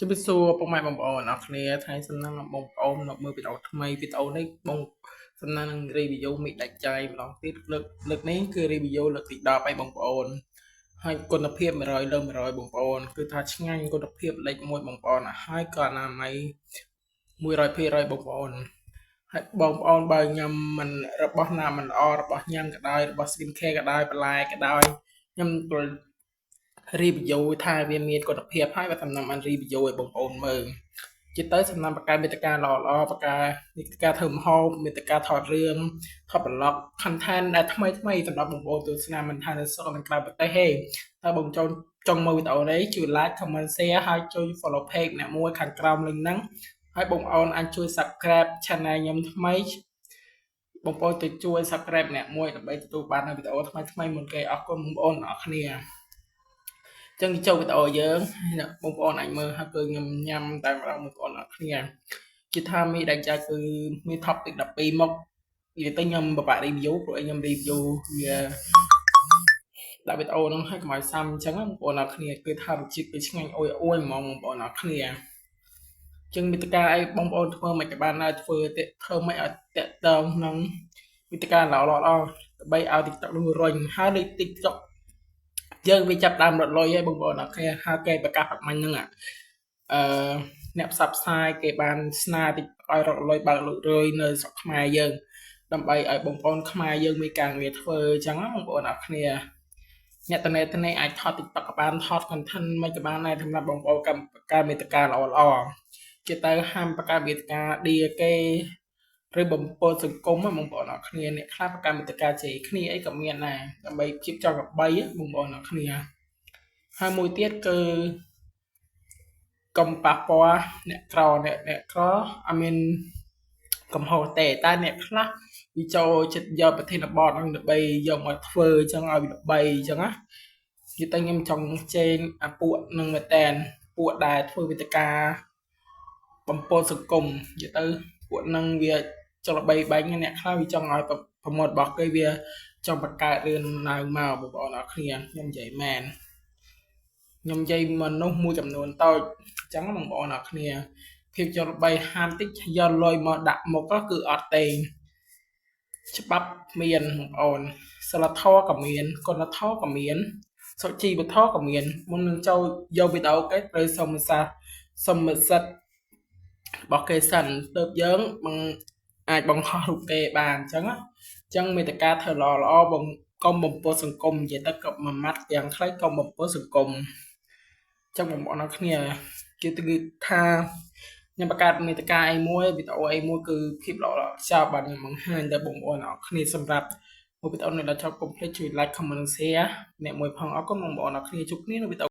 ជម្រាបសួរពុកម៉ែបងប្អូនអរគ្នាថ្ងៃសំណាងបងប្អូនមកមើលវីដេអូថ្មីវីដេអូនេះបងសំណាងនឹង review មីដាច់ចៃម្ដងទៀតលើកលើកនេះគឺ review លើកទី10ហើយបងប្អូនហើយគុណភាព100លើ100បងប្អូនគឺថាឆ្ងាញ់គុណភាពលេខ1បងប្អូនហើយក៏អនាម័យ100%បងប្អូនហើយបងប្អូនបើញ៉ាំមិនរបស់ណាមិនល្អរបស់ញ៉ាំក៏ដោយរបស់ skin care ក៏ដោយបន្លែក៏ដោយខ្ញុំទល់ review ថាវាមានគុណភាពហើយបើសំណាំបាន review ឲ្យបងប្អូនមើលជាទៅសំណាំបង្កើតមាតិកាល្អល្អបង្កើតមាតិកាធ្វើម្ហូបមាតិកាថតរឿងថត vlog content ដែលថ្មីថ្មីសម្រាប់បងប្អូនទស្សនាមិនថានៅស្រុកនិងក្រៅប្រទេសទេតើបងចូលចង់មើលវីដេអូនេះជួយ like comment share ហើយជួយ follow page អ្នកមួយខាងក្រោម link ហ្នឹងហើយបងប្អូនអាចជួយ subscribe channel ខ្ញុំថ្មីបងប្អូនទៅជួយ subscribe អ្នកមួយដើម្បីទទួលបាននូវវីដេអូថ្មីថ្មីមុនគេអរគុណបងប្អូនអរគ្នាចឹងចូលវីដេអូយើងបងប្អូនអាចមើលហើយគឺខ្ញុំញ៉ាំតែម្ដងបងប្អូនអរគ្នាជាថាមីដាច់ចាគឺមាន topic 12មុខនិយាយទៅខ្ញុំពិបាក review ព្រោះឯងខ្ញុំ review វាដាក់វីដេអូហ្នឹងឲ្យកុំឲ្យសាំអញ្ចឹងបងប្អូនអរគ្នាគឺថារសជាតិគឺឆ្ងាញ់អួយអួយហ្មងបងប្អូនអរគ្នាចឹងមេតិកាអីបងប្អូនធ្វើមិនក៏បានដែរធ្វើធ្វើមិនឲ្យតាក់តងក្នុងមេតិកាល្អល្អដើម្បីឲ្យ TikTok នោះរុញហើយដូច TikTok យើងវាចាប់ដើមរត់លុយហើយបងប្អូនអរគ្នាហើយគេប្រកាសប្រមាញ់ហ្នឹងអឺអ្នកផ្សព្វផ្សាយគេបានស្នើតិចឲ្យរកលុយបើកលុយរយនៅស្រុកខ្មែរយើងដើម្បីឲ្យបងប្អូនខ្មែរយើងមានការងារធ្វើអញ្ចឹងបងប្អូនអរគ្នាអ្នកតនេតនេអាចថត TikTok ក៏បានថត content មិនក៏បានដែរសម្រាប់បងប្អូនកម្មការមេតិកាល្អល្អជាទៅហាមបង្កើតមេតិកាឌីគេឬបំពល់សង្គមបងប្អូនអរគ្នាអ្នកខ្លះបង្កើតមេតិកាជេរគ្នាអីក៏មានដែរដើម្បីភាពចង់កបីបងប្អូនអរគ្នាហើយមួយទៀតគឺកុំប៉ះពាល់អ្នកក្រអ្នកអ្នកក្រអត់មានកំហុសទេតែអ្នកខ្លះវាចូលចិត្តយកប្រធានបទហ្នឹងដើម្បីយកមកធ្វើអញ្ចឹងឲ្យវាល្បីអញ្ចឹងណានិយាយទៅខ្ញុំចង់ជេងអាពួកនឹងមែនតែនពួកដែលធ្វើវិទ្យាបំពល់សង្គមនិយាយទៅពួកនឹងវាចង់ល្បីបែងអ្នកខ្លះវាចង់ឲ្យប្រម៉ូទរបស់គេវាចង់បង្កើតរឿងឡើងមកបងប្អូនអរគ្នាខ្ញុំនិយាយមែនខ្ញុំនិយាយមនុស្សមួយចំនួនតូចអញ្ចឹងបងប្អូនអរគ្នាភាពចង់ល្បីហាមតិចយកលុយមកដាក់មុខគឺអត់ទេច្បាប់មានបងប្អូនសិលធម៌ក៏មានគុណធម៌ក៏មានសុជីវធម៌ក៏មានមុននឹងចូលយកវីដេអូគេត្រូវសុំសាសុំសិទ្ធរបស់គេសិនទើបយើងបងអាចបង្ហោះរូបគេបានអញ្ចឹងអញ្ចឹងមេត្តាធ្វើល្អល្អបងកុំបំពុលសង្គមនិយាយទៅក៏មួយម៉ាត់យ៉ាងខ្លីកុំបំពុលសង្គមអញ្ចឹងបងប្អូនអរគ្នាគេគឺថាខ្ញុំបង្កើតមេតិកាអីមួយវីដេអូអីមួយគឺភាពល្អល្អខ្ចប់បាទខ្ញុំបង្ហាញដល់បងប្អូនអរគ្នាសម្រាប់វីដេអូនេះដល់ចប់កុំភ្លេចជួយ like comment និង share អ្នកមួយផងអរគុណបងប្អូនអរគ្នាជួបគ្នានៅវីដេអូ